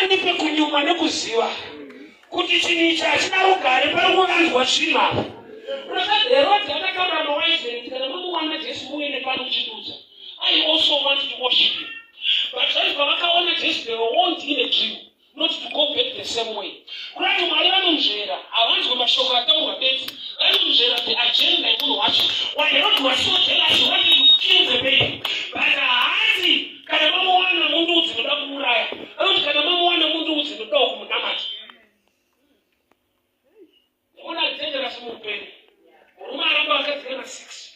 andipe kunyumwa nekuziva kuti chinhu ichi hachina rugare, pari kuvanzwa zvinhu apa. Herodi akataura mawise men kuti kana mamuwana Jesu muuye pano muchindudza. I also want to worship him. But zvanzi pavakaona Jesu, they were warned in a dream not to go back the same way. Kurati Mwari vanonzvera, havanzwe mashoko ataurwa bedzi, vanonzvera the agenda yemunhu wacho. Why Herod was so jealous, he wanted to kill the baby. But haati kana mamuwana mundiudzi ndoda kumuuraya, anoti kana mamuwana mundiudzi ndodawo kumunamata. Ona dangerous muupenyu. Murume aramba vakadzi kana 6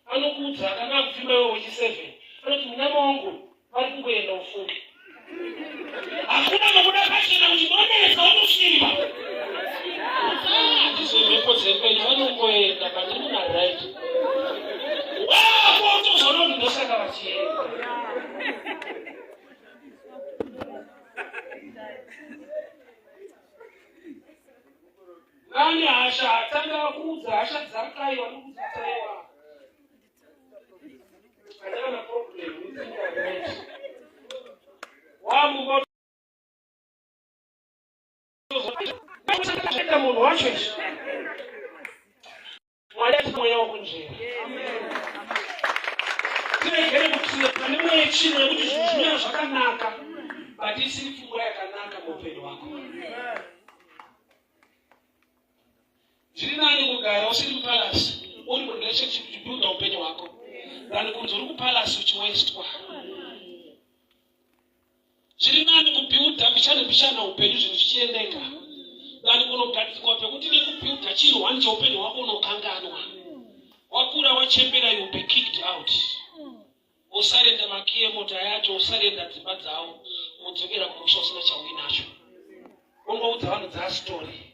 anokuudza akanga akupfimba iwe wechi 7 anoti munama wangu vari kungoenda ufunge. Hakuna nokuda pachena kuti ndonetsa unosimba. Ndizo mhepo dzepenyu vanongoenda but muna right. Wako utozoona kuti ndosaka vachienda. Vane hasha atanga vakuudza hasha dzakaiwa nokuudza taiwa. Kana problem you think I'm right. Wamumba munhu wacho izvi. Mwari ati mweya wokunzvera. Tiregere kutsveta nemweya yetsvina yekuti zvinhu zvinouya zvakanaka but isiri pfungwa yakanaka muupenyu hwako. Zviri nani kugara usiri mupalasi uri murelationship uchibuilda upenyu hwako than kunzi uri kupalasi uchiwestwa. Zviri nani kubuilda mbichana mbichana upenyu zvinhu zvichiendeka than kunogadzikwa pekuti nekubuilda chinhu one cheupenyu hwako unokanganwa. Wakura wachembera you be kicked out. Usarenda makiyi emota yacho, usarenda dzimba dzavo, wodzokera kumusha usina chauinacho. Wongoudza vanhu dzastori.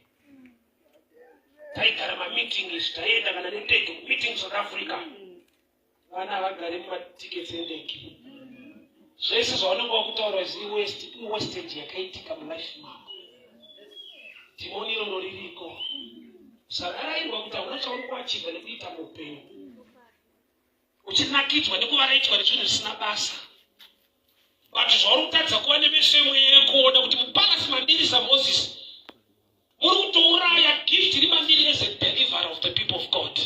Taigara mameeting isu, taienda kana nendege kumeeting South Africa. Vana havagare mumatickets endege. Zvese zvavanenge vakutaura is iwastage yakaitika mulife mako. Dhimoni iroro ririko. Usararairwa kuti hauna chauri kuachivha nekuita muupenyu. Uchinakidzwa nekuvaraidzwa nezvinhu zvisina basa. But zvauri kutadza kuva nemeso emweya yekuona kuti mupalasi mandiri saMoses muri kutouraya gift iri mandiri as a deliverer of the people of God.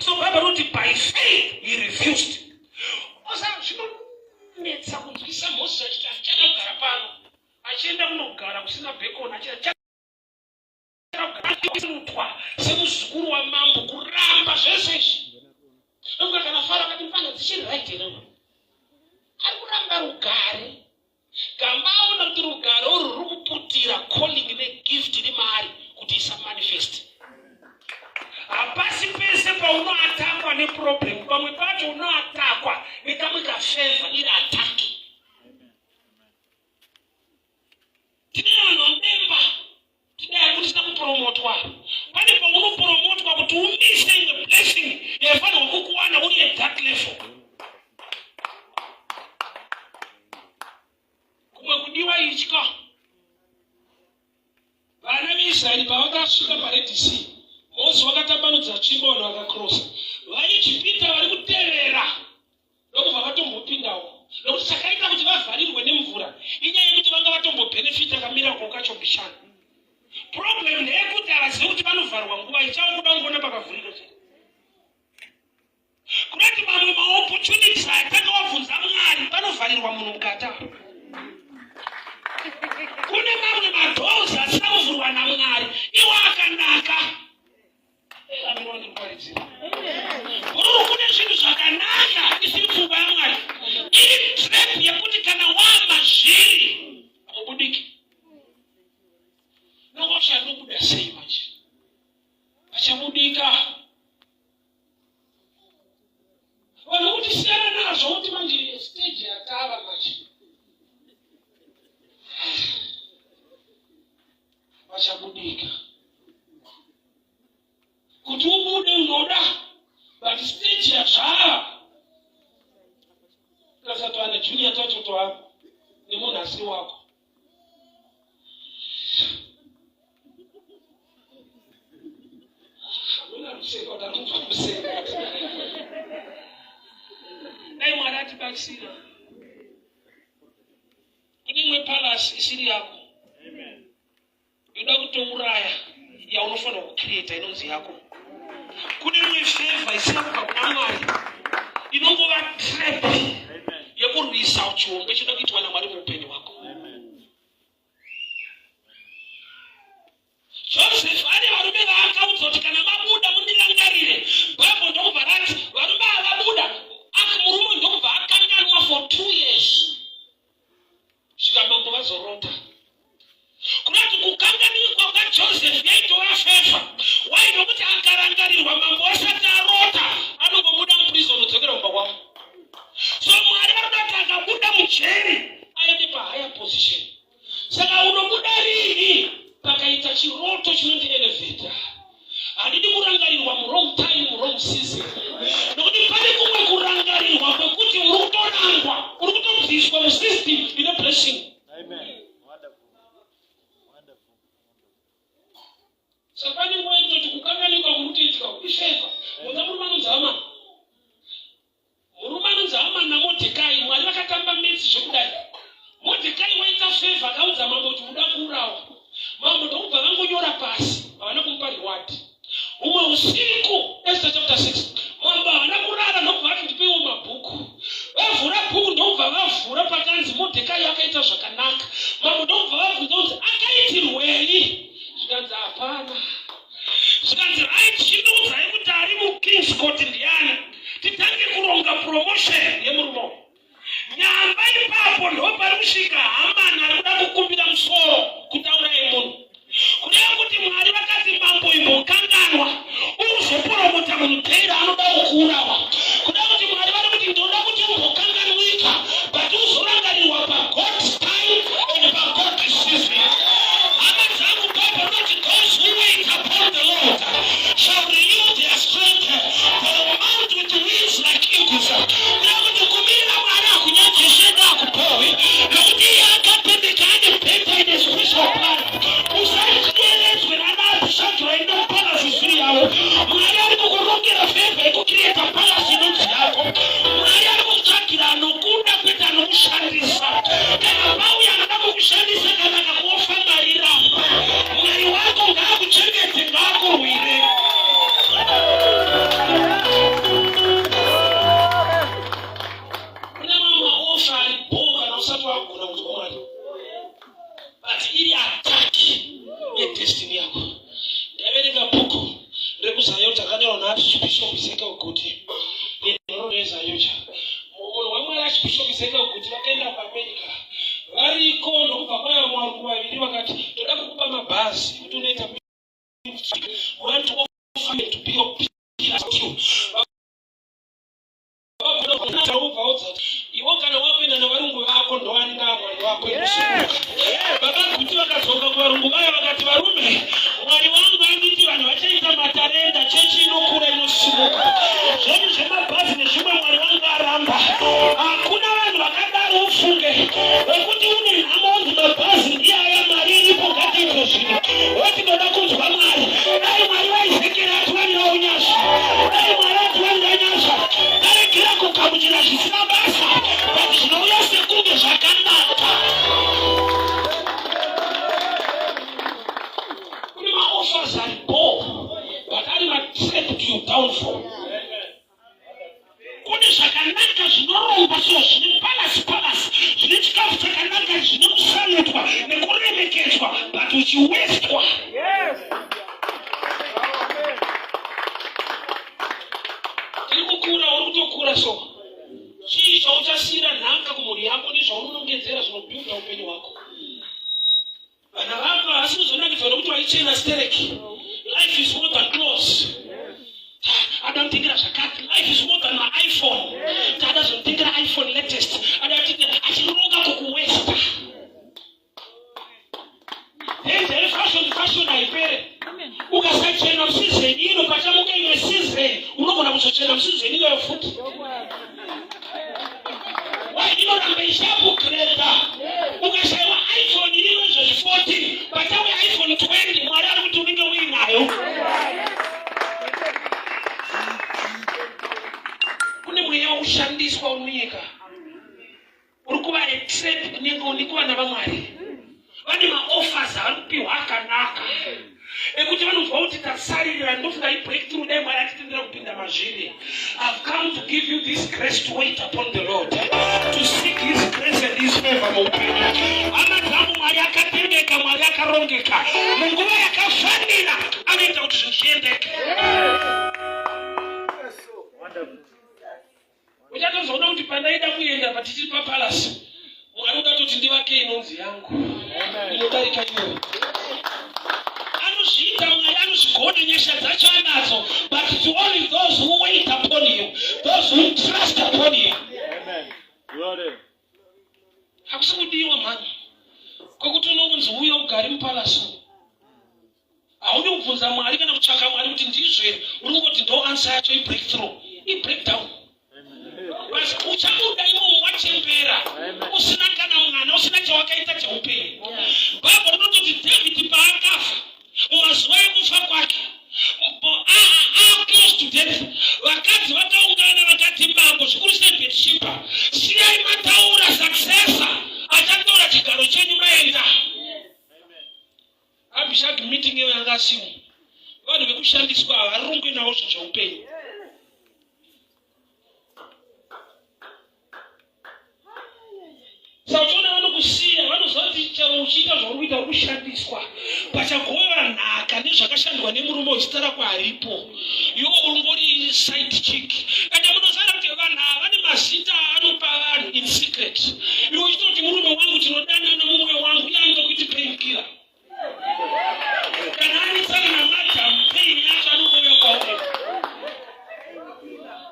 So Bible rinoti by faith he refused. Osa zvinonetsa kunzwisa Moses achiti handichada kugara pano, achienda kunogara kusina bacon, achiti kutwa semuzukuru wamambo kuramba zvese izvi. Ndofunga kana Faro akati mfana dzichiri right here ari kuramba rugare. Gamba aona kuti rugare urwu ruri kuputira calling negift iri maari kuti isamanifest. Hapasi pese paunoatakwa neproblem, pamwe pacho unoatakwa nekamwe kafevha iri ataki. Tine vanhu vanodemba tidai kuti tisina kupromotwa. Pane paunopromotwa kuti umise imwe blessing yaifanirwa kukuwana uri at that level. Kumwe kudiwa itya. Vana veIsraeri pavakasvika paRed Sea, Mozisi wakatambanudza tsvimbo vanhu vakakrosa. VaIjipita vari kutevera ndokubva vatombopindawo nokuti chakaita kuti vavharirwe nemvura inyaya yekuti vanga vatombobhenefita kamirako kacho mbichana. Problem ndeyekuti havazivi kuti vanovharwa nguva ichavo kuda kungoona pakavhurika chete. Kunoti mamwe maopportunities atanga wabvunza Mwari panovharirwa munhu mukati apa. Kune mamwe madoors asina kuvhurwa naMwari iwo akanaka. Bhururu kune zvinhu zvakanaka isiri pfungwa yaMwari. Iri trap yekuti kana wama zviri haubudiki. Nokosha ndokuda sei manje? Pachabudika. Vanhu kuti siyana nazvo kuti manje stage yatava manje. Pachabudika. Kuti ubude unoda but stage yazvava kasatwana junior tacho toako nemunhu asiri wako. Dai Mwari atibatsira. Kune imwe palace isiri yako. Yoda kutouraya yaunofanira kucreata inonzi yako. Kune imwe favor isina kubva kuna Mwari inongova trap yekurwisa chihombe chinoda kuitwa naMwari muupenyu hwako. Joseph ane varume vaakaudza kuti kana mabuda mundirangarire. Bible ndokubva rati varume ava vabuda, murume ndokubva akanganwa for 2 years. Svika mambo vazorota. Kunoti kukanganikwa kwaJoseph yaitova favor. Why? Nokuti akarangarirwa mambo asati arota anongobuda muprison odzokera kumba kwavo. So Mwari vanoda kuti akabuda mujeri aende pahigher position. Saka unobuda rini pakaita chiroto chinonzi elevator? Handidi kurangarirwa muwrong time, muwrong season, nokuti pane kumwe kurangarirwa kwekuti uri kutorangwa, uri kutobviswa musystem ine blessing. Saka pane nguva yekutoti kukanganikwa kuri kutoitika ifavor. Muza murume anonzi Hamani. Murume anonzi Hamani naModhekai, Mwari vakatamba metsi zvekudai. Modhekai waita favor, akaudza mambo kuti uda kuurawa. Mambo ndokubva vangonyora pasi, havana kumupa reward. Umwe usiku, Esther chapter 6, mambo havana kurara ndokubva vati ndipeiwo mabhuku. Vavhura bhuku ndokubva vavhura pakanzi Modhekai akaita zvakanaka. Mambo ndokubva vabvunza kunzi akaitirwei? Zvikanzi hapana. Zvikanzi right, chindiudzai kuti ari muKings Court ndiani, titange kuronga promotion yemurume uyu. Nyamba ipapo ndopari kusvika Hamani ari kuda kukumbira musoro kuti auraye munhu. Kureva kuti Mwari vakati mambo imbokanganwa, uzoporomota munhu dheira anoda kukuurawa. Kuda kuti Mwari vari kuti ndoda kuti umbokanganwika, but uzorangarirwa paGod's time and paGod's season. Hama dzangu, Bible rinoti those who wait upon the Lord shall renew their strength, they will mount with wings like eagles. Kuda kuti kumirira Mwari hakunyadziswe ngakupohwe, nokuti iye akatendeka, ane better ine special plan. Usatyeredzwe nanaAbhishagira ine palace isiri yavo. Mwari ari kukurongera favor yekucreata palace inonzi yako. Mwari ari kutsvagira anokuda, kwete anokushandisa. Kana pauya anoda kukushandisa, kana akakuofa mari, ramba. Mwari wako ngaakuchengete, ngaakurwire. Kune mamwe maoffer ari bho kana usati wagona kunzwa Mwari, but iri attack yedestiny yako. Ndaverenga bhuku rekuZAOGA rakanyorwa naArchbishop Ezekiel Guti, yenhoroondo yeZAOGA. Munhu waMwari Archbishop Ezekiel Guti vakaenda kuAmerica. Variko ndokubva kwaya varungu vaviri vakati toda kukupa mabhazi kuti unoita, want to offer to be your you. Iwo kana wakuenda navarungu vako, ndoanenge Mwari wako. Baba Guti vakadzoka kuvarungu vaya vakati, varume, Mwari wangu anditi vanhu vachaita matarenda, chechi inokura, inosimuka. Zvenyu zvemabhazi nezvimwe Mwari wangu aramba. Hakuna vanhu vakadaro ufunge, wekuti une nhamo unzi mabhazi ndiye aya, mari iripo, ngatiite zvino. Woti ndoda kunzwa Mwari. Dai Mwari waIzekeri atiwanirawo nyasha, dai Mwari atiwanira nyasha, taregera kugamuchira zvisina basa but zvinouya sekunge zvakanaka. Kune maoffers ari bo but ari matrap to your downfall. Kune zvakanaka zvinorongwa so, zvine palace palace, zvine chikafu chakanaka, zvine kusalutwa nekuremekedzwa, but uchiwestwa. Tiri kukura, uri kutokura, so chii chauchasiyira nhaka kumhuri yako nezvaunonongedzera zvinobhuilda upenyu hwako? Vana vako havasi kuzonakidzwa nokuti waichena stereki. Life is more than clothes. Ada kutengera zvakati. Life is more than maiPhone. Taada zomutengera iPhone latest, ada kutengera, achironga kukuwesta. Danger yefashion, fashion haipere. Ukasachena museason ino, pachamuka imwe season, unogona kuzochena museason iyoyo futi. Why? Inoramba ichiupgrada. Ukashayiwa iPhone iriyo izvozvi 14, pachauya iPhone 20. Mwari ari kuti unenge uinayo. Kune mweya wekushandiswa uri munyika uri kuva a trap kunenge nekuvana vaMwari. ekuti vanonzwa kuti tasaririra. Ndofunga ibreakthrough, dai Mwari atitendera kupinda mazviri. I've come to give you this grace to wait upon the Lord, to seek his grace and his favor muupenyu. Hama dzangu, Mwari akatendeka, Mwari akarongeka. Munguva yakafanira anoita kuti zvinhu zviendeke. Uchatozoona kuti pandaida kuenda patichiri papalasi, Mwari uda toti ndivake inonzi yangu inodarika iyoyo. Anozviita Mwari, anozvigona, nyasha dzacho anadzo, but it's only those who wait upon him, those who trust upon him. Hakusi kudiwa mhani kwekuti unongonzi uya ugare mupalasi. Haudi kubvunza Mwari kana kutsvaka Mwari kuti ndizvo here. Uri kungoti ndo answer yacho, ibreakthrough, ibreakdown. Basi uchabuda imomo wachembera, usina kana mwana, usina chawakaita cheupenyu. Bhaibheri rinototi David paakafa, mumazuva ekufa kwake, close to death, vakadzi vakaungana vakati, "Mambo, zvikuru sei Bethsheba, siyai mataura successor achatora chigaro chenyu maenda." Abhishagi meeting iyo yanga asimo. Vanhu vekushandiswa havarongwe navo zvinhu zveupenyu. Saka uchiona vanokusiya, vanoziva kuti chero uchiita zvauri kuita uri kushandiswa. Pachagovewa nhaka nezvakashandwa nemurume wezita rako haripo, iwo ungori side chick. Ende munoziva kuti vanhu ava vane mazita anopa vanhu in secret. Iwe uchitoti murume wangu, tinodanana, mumwe wangu, iye anotokuiti painkiller. Kana anetsana namadam, pain yacho anongouya kwauri.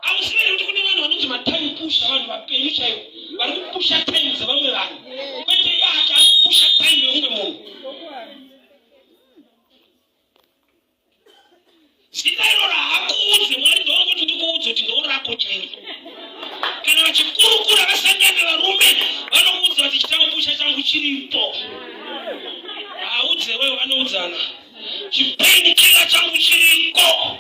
Auzivi kuti kune vanhu vanonzi matime pusher, vanhu vapenyu chaivo vari kupusha time dzevamwe vanhu, kwete yake, ari kupusha time yeumwe munhu. Zita iroro haakuudze Mwari, ndowangoti ndikuudze kuti ndorako chairo. Kana vachikurukura vasangana varume, vanokuudza kuti chitamupusha changu chiripo. Haudze wewe, vanoudzana, chipainkiller changu chiriko.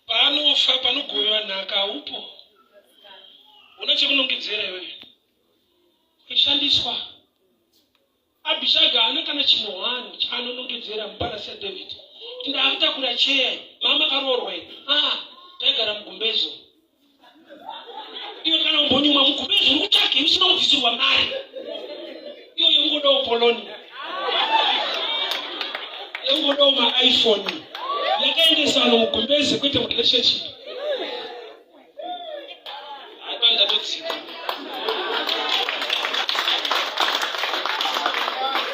Paanofa, panogovewa nhaka haupo, una chekunongedzera iwewe kushandiswa. Abhishaga haana kana chinhu chaanonongedzera mupalasi yaDavid kuti ndaakutakura cheya. Mama karoorwa here? Ah, taigara mugumbezo. Iwe kana umbonyumwa mugumbezo, uri kutsvagei usina kubvisirwa mari iyo yekungodawo poloni, yekungodawo maiPhone? Yakaendesa vanhu mugumbeze, kwete murelationship. Aipa, ndatodzika.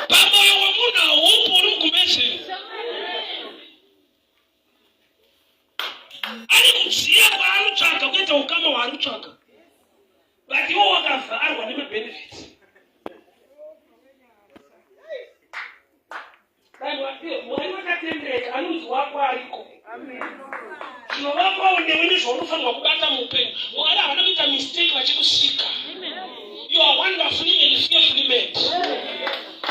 Pamoyo wemunhu haupo, uri mugumbezeni, ari kudziya kwaanotsvaga kuita ukama hwaari kutsvaga, but iwo wakavharwa nemabenefits. Mwari vakatendeka, anonzi wako ariko, zvinovakwawo newe nezvaunofanirwa kubata muupenyu. Mwari havana kuita mistake vachikusika. You are wonderfully and fearfully made.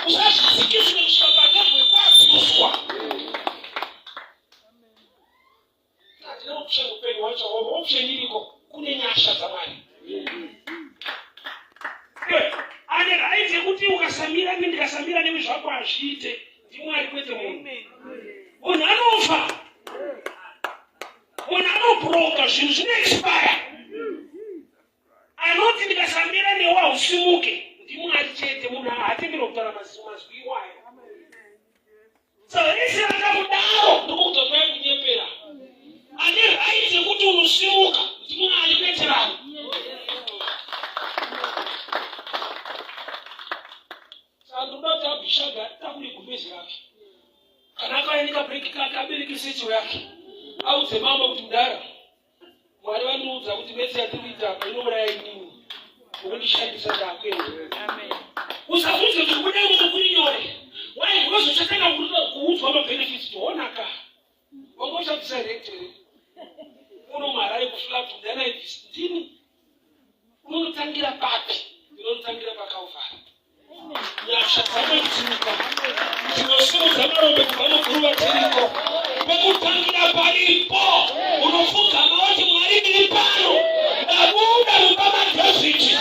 Usazvidzikisire kusvika palevel yekuabuswa. Hatina option upenyu hwacho, option iriko kune nyasha dzaMwari. Ane right yekuti ukasamira ne ndikasamira newe zvako hazviite, ndiMwari kwete munhu. Munhu anofa, munhu anobroka, zvinhu zvino expire. Anoti ndikasamira newe hausimuke ndiMwari chete. Munhu haatenderwa kutaura mazwi iwayo. Saka rese rakakudaro ndokuudza kwai kunyepera. Ane right yekuti unosimuka ndiMwari kwete vanhu. Saka ndinoda kuti Abhishaga atakure gumbezi rake. Kana akauya nekabhegi kake, abereke satchel yake, audze mama kuti, "Mudara, Mwari vandiudza kuti metse yatiri kuita apa inouraya inini, ukundishandisa, ndakuenda." Usabvunze kuti kubuda imomo kuri nyore. Why? Because uchatanga kuudzwa mabenefits. Toonaka wanga uchabvisa rent here uno muHarare kuflat ndanaibvisa ndini. Unonotangira papi? Ndinonotangira paKalvari. Nyasha dzamadzika, dzinosimudza marombe kubva muguruva dziriko. Pekutangira paripo, unopfugama woti, "Mwari, ndiri pano, ndabuda mumba maDhavhidi."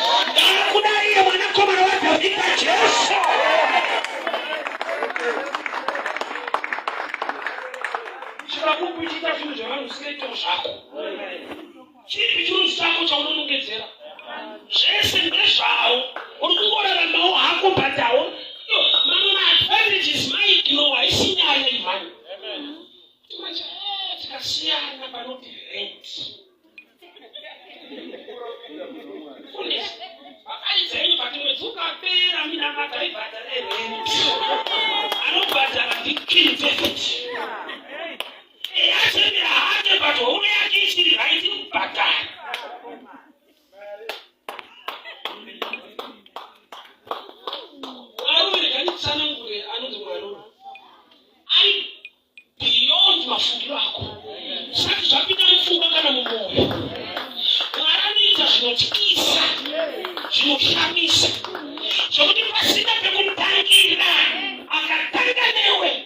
Chipi chinonzi chako chaunonongedzera? Zvese ndezvawo. Uri kungoraramawo hako but hawo. Mamwe maadvantages maignore haisi nyaya imhani. Manje tikasiyana panoti rent. Fundisi, vakaidza ini but mwedzi ukapera minamato haibhadhare rent. Anobhadhara ndiKing David. Achemera hake but homwe yake ichiri right kubhadhara. Mwarume rega nditsanangure anonzi mwarume. Ari beyond mafungiro ako. Zvisati zvapinda mupfungwa kana mumwoyo. Mwari anoita zvinotyisa, zvinoshamisa, zvekuti pasina pekutangira akatanga newe.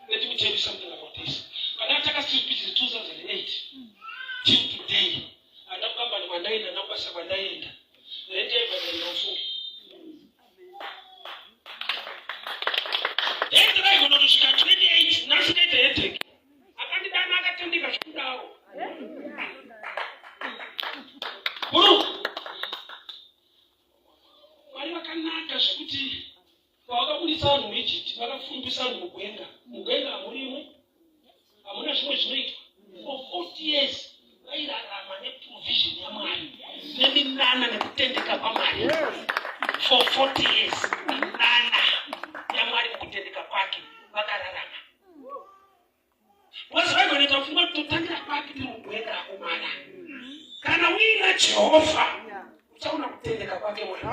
Let me tell you something about this. Kana takasipitisa 2008 till today, handa kukambani kwandaenda, handa kubasa kwandaenda, rent yaibhadharira ufunge. Rent raigona kutosvika 28, nhasi ndaita headache. Akandidana akatendeka zvekudaro. Bro, Mwari vakanaka zvekuti pavakabudisa vanhu muEgypt vakafumbisa vanhu mugwenga. Mugwenga hamurimwe, hamuna zvimwe zvinoitwa. For 40 years vairarama neprovision yaMwari neminana nekutendeka kwaMwari. For 40 years minana yaMwari mukutendeka kwake vakararama. Because vaigona kufunga kuti totangira papi tiri mugwenga akomana. Kana uina Jehovha uchaona kutendeka kwake Mwari.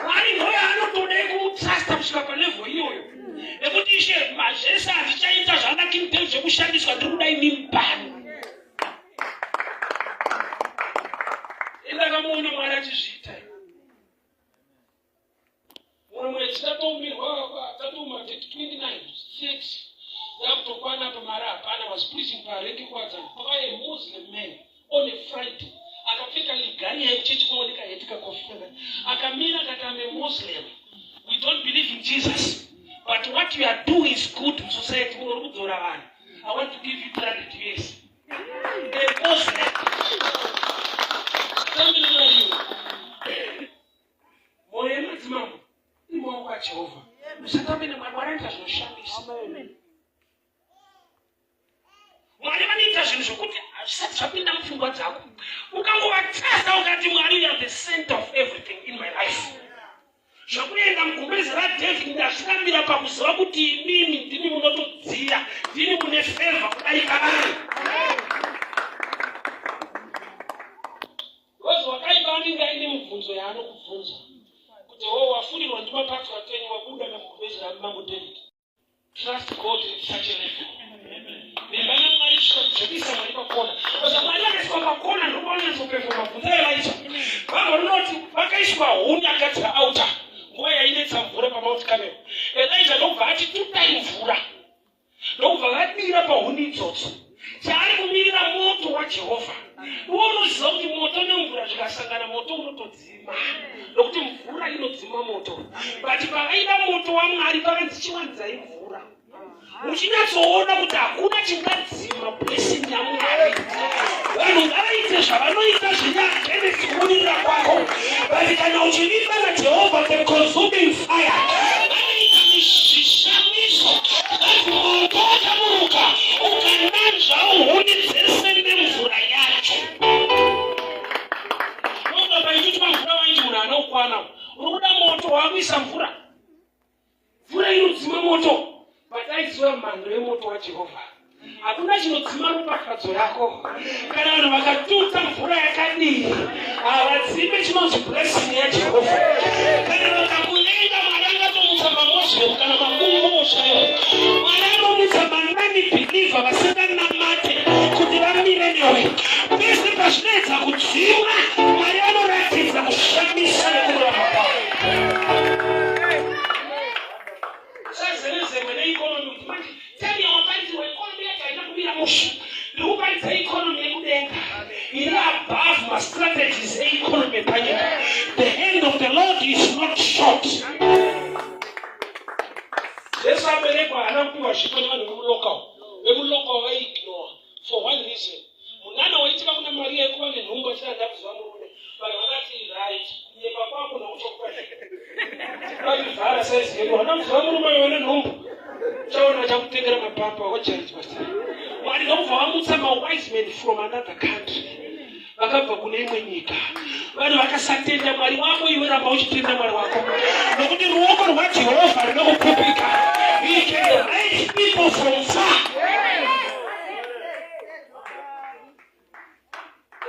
Mwari ndoyo anotoda kumutrusta kusvika palevel iyoyo. Nekuti ishe mazvese hazvichaita zvana King David zvekushandiswa ndiri kuda imimi pano. Ndakamuona Mwari achizviita. Mumwe mwedzi tatoumirwa tatouma date 29 30 yakutokwana apa mari hapana was preaching parengi kuwadzana pakauya a muslim man on a Friday akapfeka ligani yekuchechi kwaoneka heti kakofi akamira akati I'm a Muslim we don't believe in Jesus but what you are doing is good in society uri kudzora vanhu I want to give you 300 years a Muslim Mwoyo yemadzimambo iri mumaoko aJehovha. Musatambe naMwari, Mwari anoita zvinoshamisa. Mwari vanoita zvinhu zvokuti hazvisati zvapinda mupfungwa dzako. Ukangovatrasta ukati Mwari you are the center of everything in my life. Zvakuenda mugumbeze raDavid ndazviramira pakuziva kuti imimi ndimi munotodziya, ndimi mune favor kudarika vanhu. Because wakaipa anenge aine mubvunzo yaanokubvunza kuti ho wafurirwa ndimapatwa tenyu wabuda namugumbezi ramambo David. Trust God at such a level. Vimba naMwari zvekuisa Mwari pakona. Because Mwari vakaiswa pakona ndopavanonyatsoperforma bvunza Elijah. Bible rinoti vakaiswa huni agadzira altar nguva yainetsa mvura paMount Carmel. Elijah ndokubva ati tutai mvura. Ndokubva vadira pahuni idzodzo. Chaari kumirira moto waJehovha. Iwe unoziva kuti moto nemvura zvikasangana moto unotodzima. Nokuti mvura inodzima moto. But pavaida moto waMwari pakanzi chiwanzai mvura. Muchinyatsoona kuti hakuna chingadzima blessing yaMwari. Vanhu ngavaite zvavanoita zviri against kubudirira kwako. But kana uchivimba naJehovha the consuming fire vanoita zvishamiso vanzi moto wakaburuka ukananzva huni dzese nemvura yacho. Ndokuda paitutwa mvura waiti munhu anokwana uri kuda moto wakuisa mvura. Mvura inodzima moto, but aiziva mhando yemoto waJehovha. Hakuna chinodzima ropafadzo yako. Kana vanhu vakatuta mvura yakadii, havadzime chinonzi blessing yaJehovha. Kana vakakuvenga, Mwari angatomutsa maMoslem kana makunguo chaiwo. Mwari anomutsa manani believer vasinganamate kuti vamire newe. Pese pazvinoedza kudzimwa, Mwari vanoratidza kushamisa nekururama kwavo. Usazerezerwe neeconomy kuti manje tell your waparidzirwa economy yacho haina kumira mushe. Ndiri kuparidza economy yekudenga iri above mastrategies eeconomy epanyika. The short. Jesu aberekwa haana kupiwa zvipo nevanhu vemulocal. Vemulocal vaiignore for one reason. Munana waitika kuna Maria yekuva nenhumbu achiti ndakuziva murume. Vanhu vakati right, kunyepa kwako nokuchokupa zvipo. Vhara size yedu. Hana kuziva murume uyo nenhumbu. Chaona chakutengera mapapa wajaridzwa sei. Mwari ndokubva vamutsa mawise men from another country. Vakabva kune imwe nyika. Vanhu vakasatenda Mwari wako, iwe ramba uchitenda Mwari wako, nokuti ruoko rwaJehovha rinokupupika. He can raise people from far.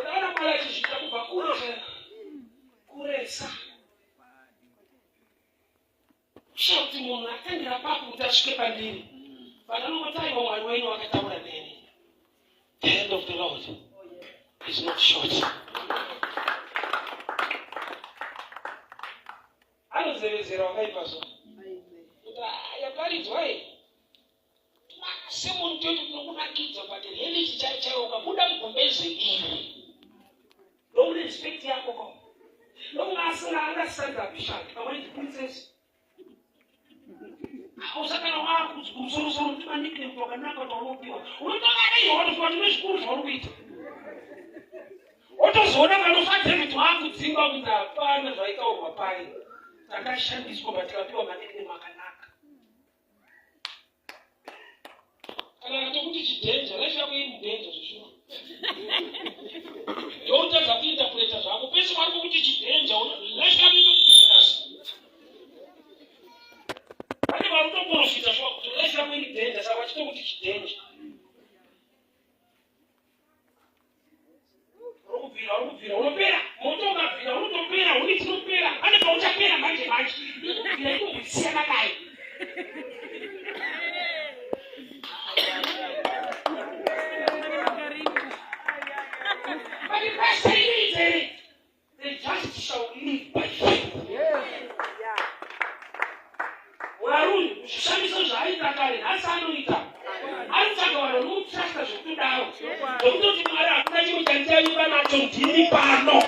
Ndakaona Mwari achizviita kubva kure kuresa kushaa kuti munhu atangira papo kuti asvike pandiri. Vanhu vanongoti, "Aiwa, Mwari wenyu wakataura neni." The hand of the Lord is not short. Anozevezera wakaipa so kuti yaparidzwa iyi semunhu toiti tinokunakidza, but reality chaiyo chaiyo, ukabuda mugumbeze iri ndoune respect yako ko ndokunga asinga angasanza Abhishaki pamwe nedziprincess. Usakana wakumusoro-soro kuti manickname wakanaka taunopiwa, unotovaraiwa watopiwa tine zvikuru zvauri kuita. Wotozoona panofa David waakudzingwa kunzi hapana zvaitaurwa pai, takashandiswa but tikapiwa manickname akanaka. Kana katokuti chidanger, life yako iri mudanger zveshuwa. Ndoutadza kuinterpreta zvako pese vari kukuti chidanger, life yako inoti dangerous. Pane vari kutoprofita shuwa kuti life yako iri danger, saka vachitokuti chidanger. Urikubvira, urikubvira, unopera moto. Ukabvira unotopera, huni dzinopera. Pane pauchapera manje manje. Irikubvira ikumbosiyana nayo. But basa inoita, the just shall live by faith. Mwari uyu zvishamiso zvaaita kare, nhasi anoita. Anotsvaga vanhu vanomutrasta zvekutodaro, zvekutoti, "Mwari, hakuna chimwe chandichaimba nacho, ndini pano."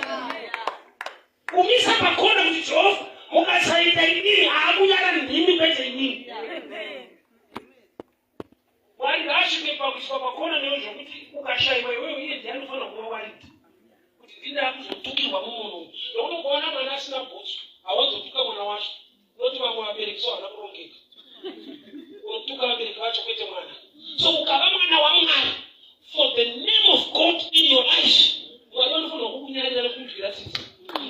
Kumisa pakona kuti, "Jehovha, mukasaita inini, haakunyara ndimi kwete inini." Mwari ngaasvike pakuiswa pakona newe zvokuti ukashayiwa iwewe, iye ndiye anofanira kuva waridi kuti ndindaa kuzotukirwa mumunhu. Nokuti ukaona mwana asina bhutsu, hawanzotuka mwana wacho. Unoti vamwe vabereki so havana kurongeka, unotuka vabereki vacho kwete mwana. So ukava mwana waMwari, for the name of God in your life, Mwari vanofanira kukunyarira nekunzwira tsitsi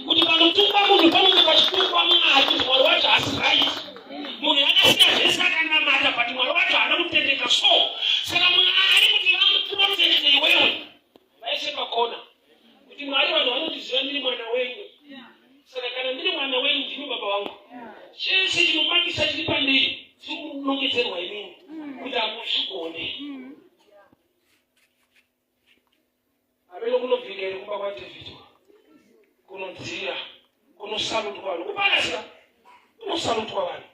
kuti panotukwa munhu panonge pachitukwa Mwari, kuti Mwari wacho hasi right. Munhu yakasiya zvese akanamata, but Mwari wacho haana kutendeka. So saka Mwari kuti vamuprotecte iwewe, vaise pakona kuti, "Mwari, vanhu vanotiziva ndiri mwana wenyu. Saka kana ndiri mwana wenyu, ndimi baba vangu. Chese chinomakisa chiri pandiri chiri kunongedzerwa imini kuti hamuzvigone." Amene kunobvika iri kumba kwaDavid, kunodziya, kunosalutwa vanhu, kupalasa kunosalutwa vanhu.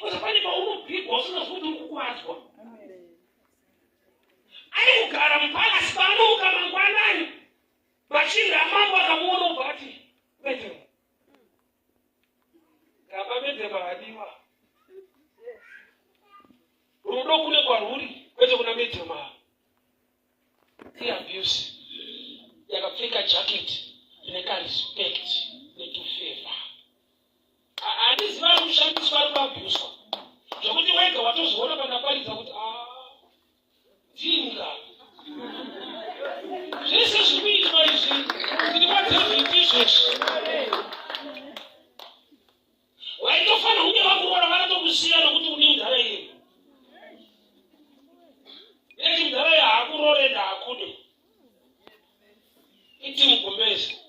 Oza pane paunobhigwa usingazwi kuti uri kukwadzwa. Ari kugara mupalasi, paanomuka mangwanani, machinda amambo akamuona ubva ati, "Medhemu gamba, medhemu hadiwa." Rudo kune kwarwuri, kwete kuna medhemu. Ava iabuse yakapfeka jacket rine karespect netufavour. Handiziva ari kushandiswa, ari kuabhuswa zvokuti wega watozoona pandaparidza kuti ah, ndinga zvese zviri kuitwa izvi, tiri kwaDavid izvezvi. Waitofanira kunge vakuroora, vakatokusiya nokuti une mudhara iye. Eti mudhara iye haakurore, ndaakude iti mugumbezi.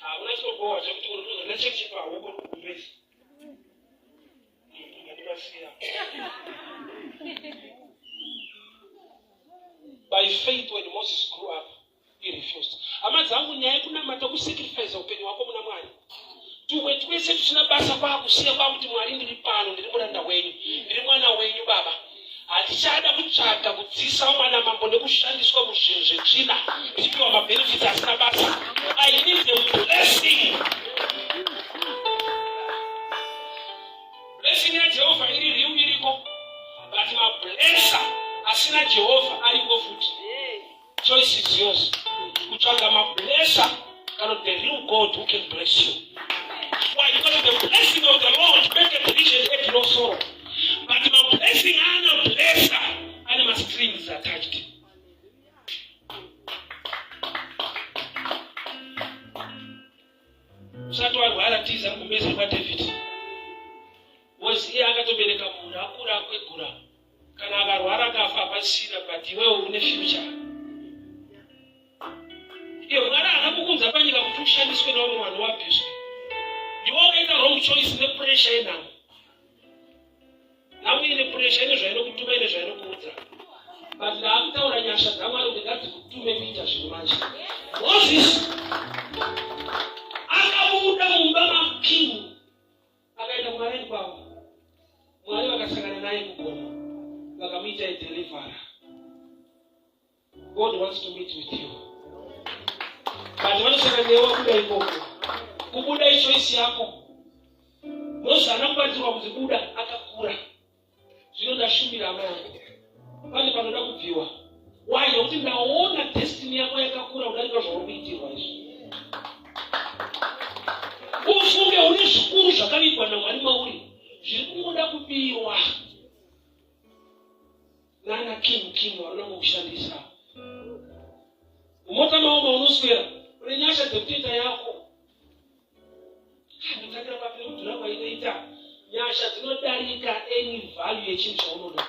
Hakuna chinobohwa chekuti unotoza relationship hauko kugumbezi. Ngandipasiya. By faith, when Moses grew up, he refused. Hama dzangu, nyaya yekunamata kusacrifice upenyu hwako muna Mwari. Tumwe twese tusina basa kwakusiya, kwakuti, "Mwari, ndiri pano, ndiri muranda wenyu, ndiri mwana wenyu, baba." Handichada kutsvaga kudziisa vamwe mambo nekushandiswa muzvinhu zvetsvina ndichipiwa mabenefits asina basa. I need a blessing. Blessing yaJehovha iri real iriko, but mablesser asina Jehovha ariko futi. Choice is yours. Kutsvaga mablesser kana the real God who can bless you. Why? Because the blessing of the Lord maketh rich and add no sorrow. But mablessing ana blesser ane mastrings attached. Usati warwara tiza gumbeze kwaDavid. Was iye akatobereka munhu akura akwegura kana akarwara akafa hapasina but iwewe une future iye Mwari haana kukunza panyika kuti ushandiswe nevamwe vanhu wabviswe. Ndiwe wakaita wrong choice nepressure yenhamo. Nhamo ine pressure, ine zvainokutuma, ine zvainokuudza, but ndaakutaura nyasha dzaMwari kuti ngadzikutume kuita zvinhu manje. Moses akabuda mumba making akaenda kumareni kwavo. Mwari vakasangana naye kugomo, vakamuita deliverer. God wants to meet with you, but vanosangana newe wabuda ikoko. Kubuda ichoice yako. Moses haana kubatsirwa kunzi buda, akakura. Zvino ndashumira hama yangu, pane panoda kubviwa. Why? Nekuti ndaona destiny yako yakakura kudarika zvauri kuitirwa izvi. Ufunge une zvikuru zvakavigwa naMwari mauri zviri kungoda kubiwa nana king king vanoda kushandisa mumota mavo maunoswera. Une nyasha dzekutoita yako. Ndotangira papi nekudhura kwainoita? Nyasha dzinodarika any value yechinhu chaunoda.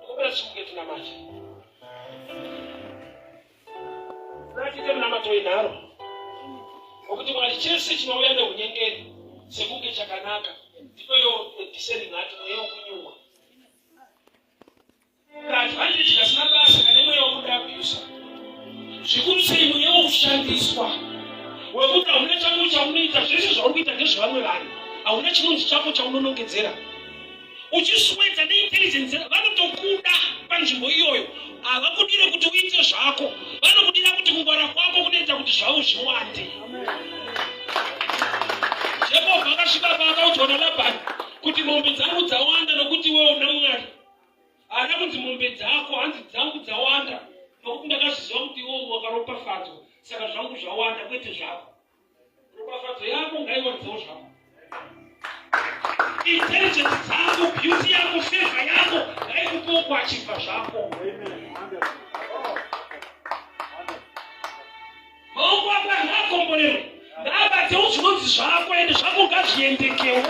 Kumbira simuke tinamate. Ngatiite munamato wenharo nokuti Mwari, chese chinouya neunyengeri sekunge chakanaka, ndipeyo discerning heart, mweya wekunyumwa, kaadvantage kasina basa kane mweya wekuda abusa zvikuru sei, mweya wokushandiswa wekuti hauna chako chaunoita, zvese zvauri kuita ndezvevamwe vanhu, hauna chinonzi chako chaunonongedzera. Uchiswedza neintelligence, vanotokuda panzvimbo iyoyo. Havakudire kuti uite zvako, vanokudira kuti kungwara kwako kunoita kuti zvavo zviwande. Jacob akasvika paakaudzwa naLabhani kuti mombe dzangu dzawanda nokuti iwewo una Mwari. Haana kunzi mombe dzako, hanzi dzangu dzawanda nokuti ndakazviziva kuti iwewo wakaropafadzwa, saka zvangu zvawanda kwete zvako. Ropafadzo yako ngaiwanzewo zvako. Intelligence dzako, beauty yako, favor yako ngaikupewo kuachivha zvako. Maoko ako ngaakomborerwe, ngaabatewo zvinonzi zvako, ende zvako ngazviendekewo.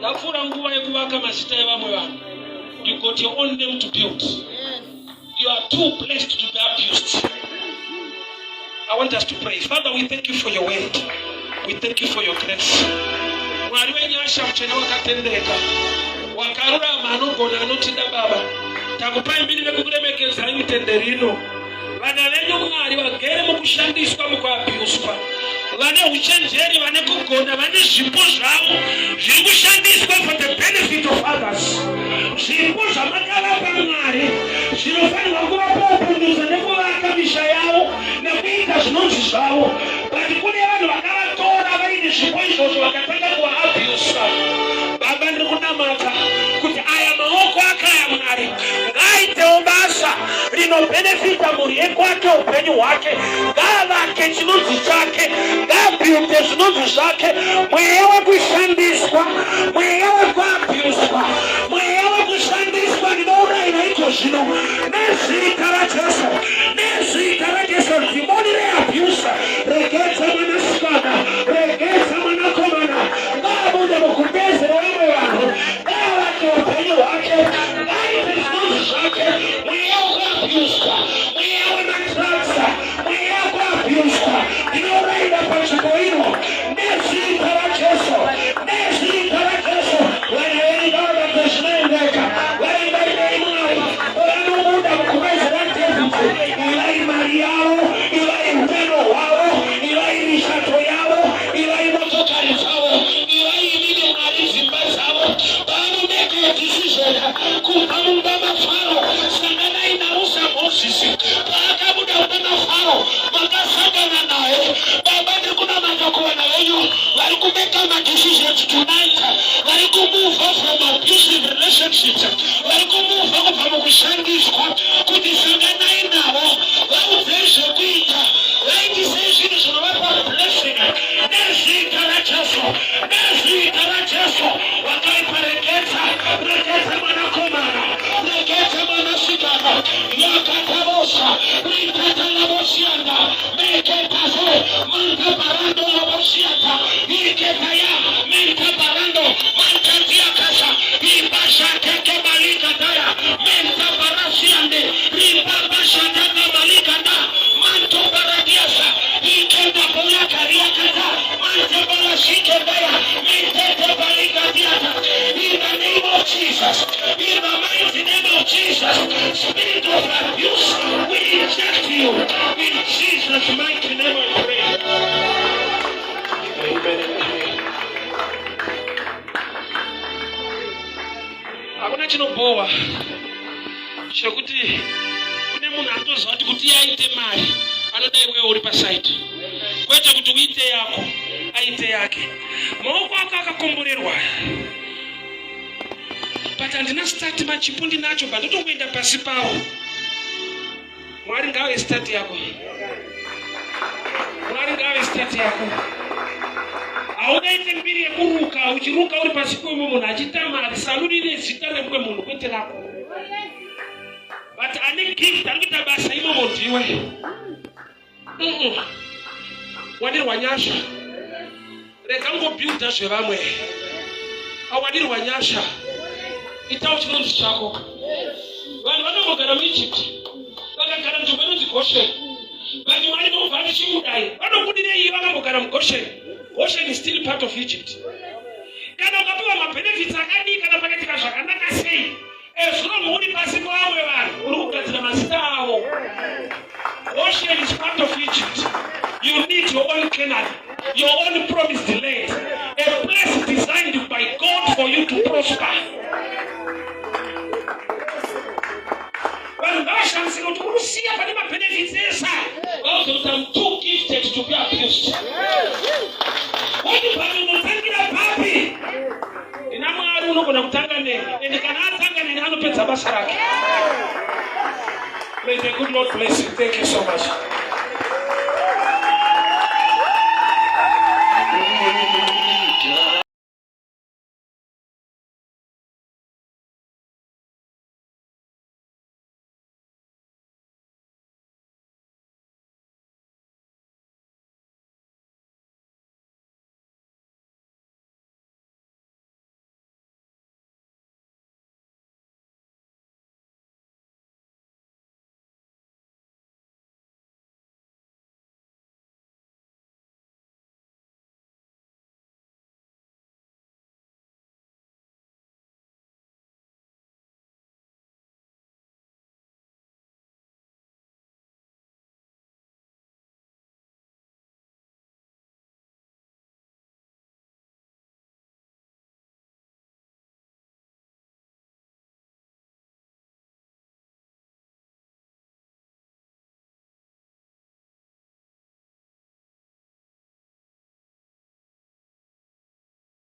Yapfuura nguva yekuvaka mazita evamwe vanhu. You got your own name to build. You are too blessed to be abused. I want us to pray. Father, we thank you for your word. We thank you for your grace. Mwari wenyasha, mutsvene, wakatendeka, wakarurama, anogona, anotida, Baba, takupai mbiri nekukuremekedzai mutende rino. Vana venyu, Mwari, vagere mukushandiswa, mukuabhuswa, vane uchenjeri, vane kugona, vane zvipo zvavo zviri kushandiswa for the benefit of others. Zvipo zvamakavapa, Mwari, zvinofanirwa kuvapa upundutso nekuvaka misha yavo nekuita zvinonzi zvavo, but kune vanhu vakavatora vaine zvipo izvozvo vakatanga kuvaabhusa. Baba, ndiri kunamata kuti aya maoko akaya, Mwari, ngaaitewo basa rinobhenefita mhuri yekwake, upenyu hwake, ngaavake chinonzi chake, ngaabuilde zvinonzi zvake. Mweya wekushandiswa, mweya wekuabhuswa, mweya wekushandiswa, ndinourayira iko zvino nezita raJesu, nezita raJesu. Dhimoni reabuse, regedza mwanasikana, regedza mwanakomana, ngaabude mugumbeze revamwe vanhu, ngaavake upenyu hwake, ngaaite zvinonzi zvake. Mweya wekuabhuswa, mweya wemadrugs, mweya wekuabhuswa, ndinourayira panzvimbo ino nezita raJesu, nezita raJesu. Vana vedu ngavabate zvinoendeka. Varangarirei, Mwari, pavanobuda mugumbeze raDavid, ivai mari yavo. muEgypt, vari kumuvha kubva mukushandiswa, kuti sanganai navo, vaudzei zvekuita, vaitisei zvinhu zvinovapa blessing. Nezita raJesu, nezita raJesu, wakaipa regedza, regedza mwanakomana, regedza mwanasikana. Yakatavosa rikatalabosianda meketaze mantabarando labosiata iketaya mentabarando mantatiakasa ibashatekebalikataya mentabarasiande ribabashatakabalikata mantobaradiasa ikendabolakariakata mantebalashikebaya mentetebalikatiata. In the name of Jesus, in the mighty name of Jesus, spirit of abuse, we reject you. In Jesus' mighty name I pray. Amen and amen. Hakuna chinobhowa chekuti kune munhu anotoziva kuti kuti iye aite mari anoda iwewe uri pasaidi, kwete kuti uite yako aite yake. Maoko ako akakomborerwa, but handina start. Machipo ndinacho, but ndotongoenda pasi pawo. Mwari ngave start yako, Mwari ngave start yako. Haungaite mbiri yekuruka uchiruka uri pasi peumwe munhu achiita mari. Saluni nezita remumwe munhu, kwete rako, but ane gift ari kuita basa imomo ndiwe. Wanirwa nyasha, rega ngobuilda zvevamwe. Awanirwa nyasha, itawo chinonzi chako. Vanhu vanongogara muEgypt, vakagara nzvimbo inonzi Goshen, but Mwari ndobva ndichikudai vanobudirei? Vakambogara muGoshen. Goshen is still part of Egypt. Kana ukapiwa mabenefits akadii, kana pakaitika zvakanaka sei, as long uri pasi pavamwe vanhu, uri kugadzira mazita avo. Goshen is part of Egypt. You need your own Canaan, your own promised land, a place designed by God for you to prosper. Vanhu ngavashandisike kuti uri kusiya pane mabenefits esa, vaudze kuti I'm too gifted to be abused. Wati pano unotangira papi? Ndina Mwari unogona kutanga neni, and kana atanga neni anopedza basa rake. May the good Lord bless you. Thank you so much.